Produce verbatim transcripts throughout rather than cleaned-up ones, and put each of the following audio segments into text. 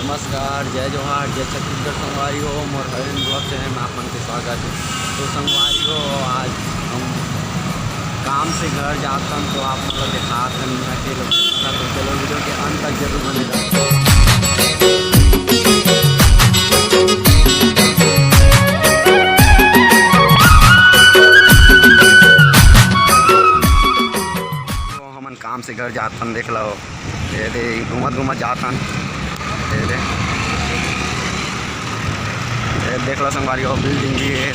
नमस्कार, जय जोहार, जय छत्तीसगढ़ संगवारी हो, मोर हरेन ब्लॉग चैनल में आप मन के स्वागत है। तो संगवारी हो, आज हम काम से घर जाथन, तो आप मन ला दिखात हन यहाँ के लोकेशन ला, तो चलो वीडियो के अंत तक जरूर बने रहो। तो हमन काम से घर जाथन, देख लो। ये दे, घूमत घूमत जाथन। ये दे, ये देख लो संगवारी हो, बिल्डिंग भी है,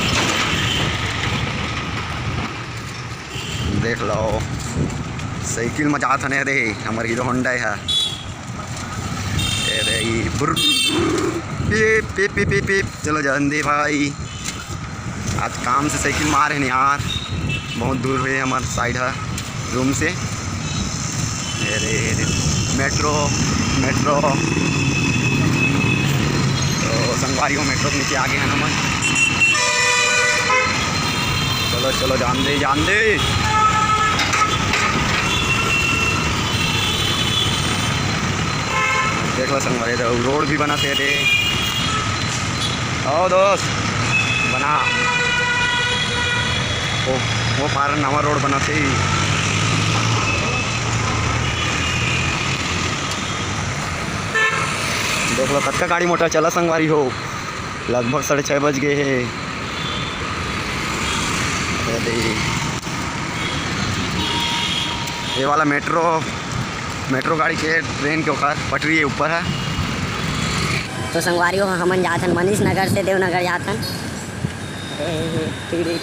देख लो। साइकिल में जाथन, ये दे, हमर हीरो होंडा है। ये दे, ये बुर, पीप, पीप, पीप, पीप, पीप। चलो जान दे भाई, आज काम से साइकिल मारे हन यार, बहुत दूर हुए हमार साइड है रूम से। ये रे, ये रे, मेट्रो, मेट्रो। तो संगवारी हो, मेट्रो के नीचे आ गए हैं हमन। चलो चलो, जान दे, जान दे। देख लो संगवारी, तो रोड भी बना थे दे। आओ दोस्त, बना। वो, वो पार नवा रोड बना थे। देख लो, कतका गाड़ी मोटर चला संगवारी हो। लगभग साढ़े छः बज गए हे। अरे, ये वाला मेट्रो, मेट्रो गाड़ी के, ट्रेन के ओकर पटरी है ऊपर है। तो संगवारी हो, हमन जाथन मनीष नगर से देवनगर जाथन। अरे,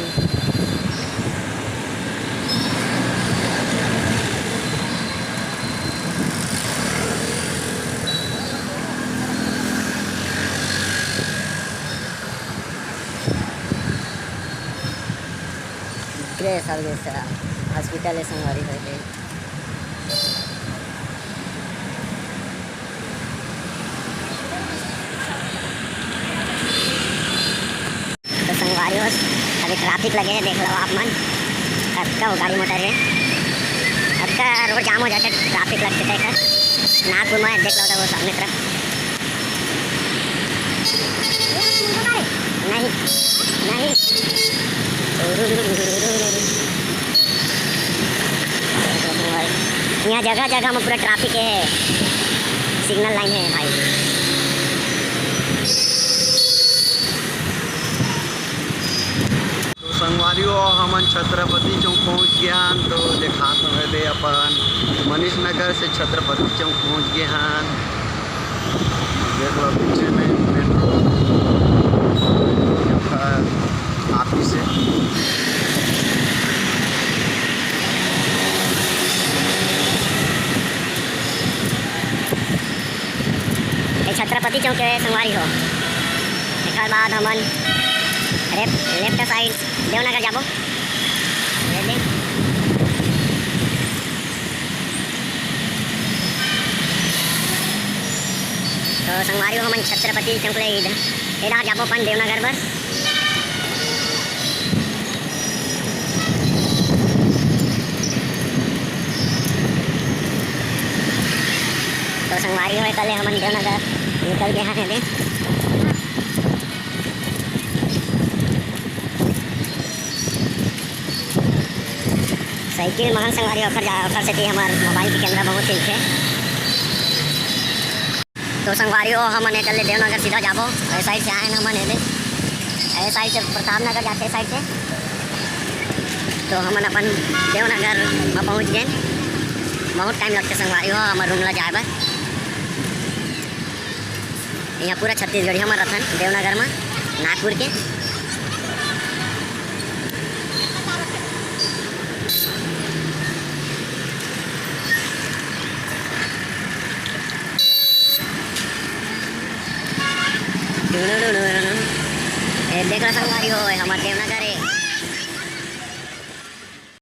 ग्रेस हॉस्पिटल है संगवारी हो। तो संगवारी हो, अभी ट्रैफिक लगे है, देख लो आप मन, कतका वो गाड़ी मोटर है, कतका रोड जाम हो जाते, ट्रैफिक लगते थे। नागपुर में देख लो, वो सामने तरफ। नहीं, नहीं। यहाँ जगह जगह में पूरा ट्रैफिक है, सिग्नल लाइन है भाई। तो संगवारी हो, हमन छत्रपति चौक पहुँच गए हन। तो देखा समय दे अपन मनीष नगर से छत्रपति चौक पहुँच गए हन। देख लो पीछे में मेट्रो ऑफिस है। ये छत्रपति चौक के संगवारी हो। एकर बाद हमन लेफ्ट, लेफ्ट साइड देवनगर जाबो। ये दे। तो संगवारी हो, हमन छत्रपति चौक ले इधर, इधर जाबो अपन देवनगर बर। तो संगवारी हो, कल हमन देवनगर निकल गए हैं दे। साइकिल महंग संगवारी, ओखर जा, ओखर सेती हमार मोबाइल के कैमरा बहुत हिलथे। तो संगवारी हो, हमन एकर ले देवनगर सीधा जाबो। ए साइड से आए न हमन, एदे, ए साइड से प्रताप नगर जाथे, ए साइड से। तो हमन अपन देवनगर में पहुंच गए। बहुत टाइम लगथे संगवारी हो, हमर रूम ला जाए बर। यहाँ पूरा छत्तीसगढ़िया मन रथन देवनगर में, नागपुर के। ए, देख रहा संगवारी हो, हमर देवनगर